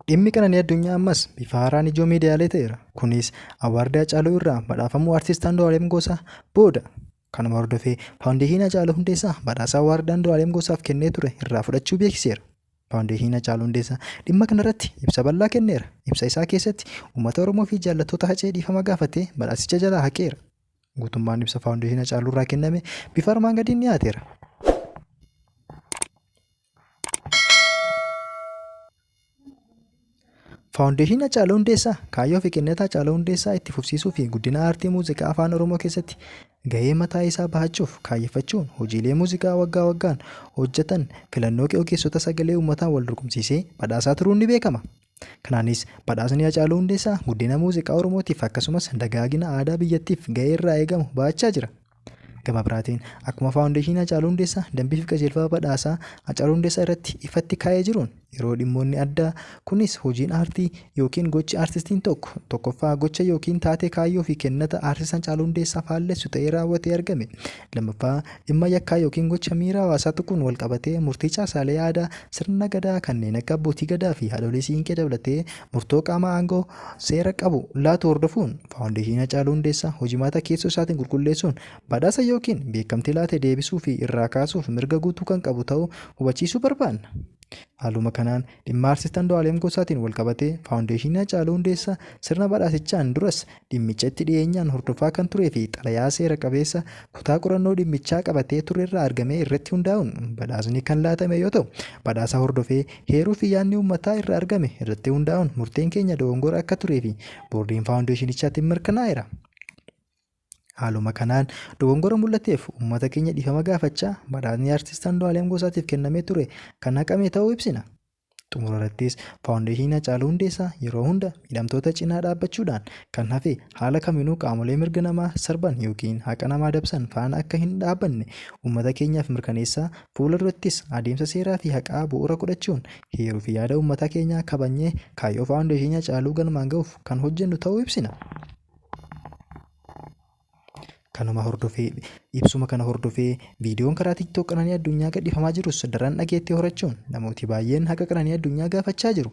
Dhimmi Qananii Addunyaa ammas bifa haaraan ijoo miidiyaalee ta'eera. Kunis awaardii Hacaaluu irraa badhaafamuu Artiist Andu'aalem Gosaa booda. Kanuma hordofee Faawundeeshiniin Hacaaluu Hundeessaa badhaasa awaardii Andu'aalem Gosaaf kennee ture irraa fudhachuu beeksiseera. Faawundeeshiniin Hacaaluu Hundeessaa dhimma kanarratti ibsa bal'aa kenneera. Ibsa isaa keessatti uummata Oromoo fi jaallattoota Hacee dhiifama gaafatee badhaasicha jalaa haqeera. Guutummaan ibsa Faawundeeshinii Hacaaluu irraa kenname bifa armaan gadiin dhiyaateera. Faawundeeshiniin Hacaaluu Hundeessaa kaayyoo fi kennata Hacaaluu Hundeessaa itti fufsiisuu fi guddina aartii muuziqaa afaan Oromoo keessatti gahee mataa isaa bahachuuf kaayyeffachuun hojiilee muuziqaa waggaa waggaan hojjetan filannoo ogeessota sagalee uummataan wal dorgomsiisee badhaasaa turuun ni beekama. Kanaanis badhaasni Hacaaluu Hundeessaa guddina muuziqaa Oromootiif akkasumas dagaagina aadaa biyyattiif gahee irraa eegamu bahachaa jira. Gama biraatiin akkuma Faawundeeshiniin Hacaaluu Hundeessaa dambii fi qajeelfama badhaasaa Hacaaluu Hundeessaa irratti ifatti kaa'ee jiruun yeroo dhimmoonni addaa kunis hojiin aartii yookiin gochi aartistiin tokko tokkoffaa gocha yookiin taatee kaayyoo fi kennata aartist Hacaaluu Hundeessaa faallessu ta'ee raawwatee argame, lammaffaa dhimma yakkaa yookiin gocha miira hawaasaa tuquun wal qabatee murtii caasaalee aadaa sirna gadaa kanneen akka abbootii gadaa fi haadholii siinqee dabalatee murtoo qaama aangoo seera qabu laatu hordofuun Faawundeeshiniin Hacaaluu Hundeessaa hojimaata keessoo isaatiin qulqulleessuun badhaasa yookiin beekamtii laate deebisuu fi irraa kaasuuf mirga guutuu kan qabu ta'uu hubachiisuu barbaanna. Haaluma kanaan dhimma Artist Andu'aalem Gosaatiin wal qabatee Faawundeeshiniin Hacaaluu Hundeessaa sirna badhaasichaan duras dhimmicha itti dhiyeenyaan hordofaa kan turee fi xalayaa seera qabeessa kutaa qorannoo dhimmichaa qabatee turerraa argame irratti hundaa'uun badhaasni kan laatame yoo ta'u, badhaasa hordofee heeruu fi yaadni uummataa irraa argame irratti hundaa'uun murteen keenya dogongora akka turee fi boordiin faawundeeshinichaatiin mirkanaa'eera. Haaluma kanaan dogongora mul'ateef uummata keenya dhiifama gaafachaa badhaasni Artist Andu'aalem Gosaatiif kennamee ture kan haqame ta'uu ibsina. Xumura irrattis Faawundeeshiniin Hacaaluu Hundeessaa yeroo hunda miidhamtoota cinaa dhaabbachuudhaan kan hafe haala kaminuu qaamolee mirga namaa sarban yookiin haqa namaa dabsan faana akka hin dhaabbanne uummata keenyaaf mirkaneessaa fuula durattis adeemsa seeraa fi haqaa bu'uura godhachuun heeruu fi yaada uummata keenyaa kabajnee kaayyoo Faawundeeshinii Hacaaluu galmaan ga'uuf kan hojjennu ta'uu ibsina. Kanuma hordofee ibsuma kana hordofee viidiyoon karaa TikTok Qananii Addunyaa gadhiifamaa jirus daran dhageettii horachuun namooti baay'een haqa Qananii Addunyaa gaafachaa jiru.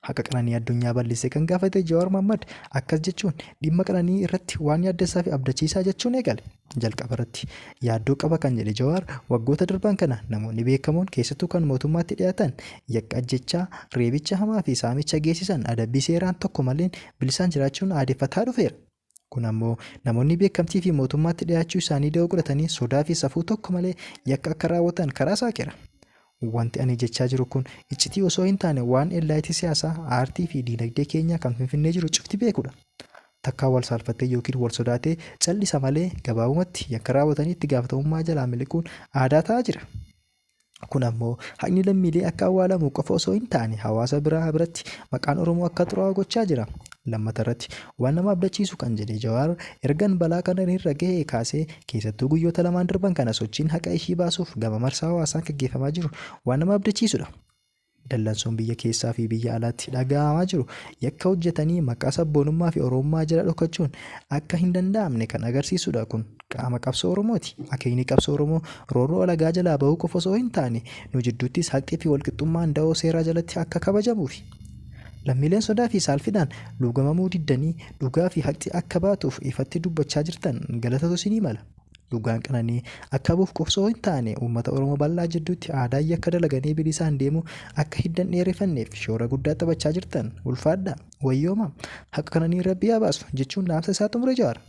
Haqa Qananii Addunyaa bal'isee kan gaafate Jawaar Mohammad akkas jechuun dhimma Qananii irratti waan yaaddessaa fi abdachiisaa jechuun eegale. Jalqaba irratti yaaddoo qaba kan jedhe Jawaar waggoota darban kana namoonni beekamoon keessattuu kan mootummaatti dhiyaatan yakka ajjechaa, reebicha hamaa fi saamicha geessisan adabbii seeraan tokko maleen bilisaan jiraachuun aadeffataa dhufeera. Kun ammoo namoonni beekamtii fi mootummaatti dhiyaachuu isaanii da'oo godhatanii sodaa fi safuu tokko malee yakka akka raawwatan karaa saaqeera. Wanti ani jechaa jiru kun iccitii osoo hin taane waan ellaayitii siyaasaa, aartii fi diinagdee keenyaa kan Finfinnee jiru cufti beekudha. Takkaa wal saalfattee yookiin wal sodaatee callisa malee gabaabumatti yakka raawwatanii itti gaafatamummaa jalaa miliquun aadaa ta'aa jira. Kun ammoo haqni lammiilee akka awwaalamu qofa osoo hin taane hawaasa biraa biratti maqaan Oromoo akka xuraa'u gochaa jira. Lammata irratti waan nama abdachiisu kan jedhe Jawaar ergan balaa kana irra gahee kaasee keessattuu guyyoota lamaan darban kana sochiin haqa ishii baasuuf gama marsaa hawaasaan gaggeeffamaa jiru waan nama abdachiisudha. Dallansuun biyya keessaa fi biyya alaatti dhaga'amaa jiru yakka hojjetanii maqaa sabboonummaa fi Oromummaa jala dhokachuun akka hin danda'amne kan agarsiisudha. Kun qaama qabsoo Oromooti. Akeekni qabsoo Oromoo roorroo alagaa jalaa bahuu qofa osoo hin taane nu jidduuttis haqii fi walqixxummaan da'oo seeraa jalatti akka kabajamuufi. Lammiileen sodaa fi saalfidhaan luugamamuu diddanii dhugaa fi haqxi akka baatuuf ifatti dubbachaa jirtan galatatu isinii mala. Dhugaan Qananii akka buuf qofa osoo hin taane uummata Oromoo bal'aa jidduutti aadaa yakka dalaganii bilisaan deemuu akka hiddan dheereffanneef shoora guddaa taphachaa jirtan ulfaadhaa, wayyooma, haqa Qananii Rabbi haa baasu jechuun dhaamsa isaa xumure Jawaar.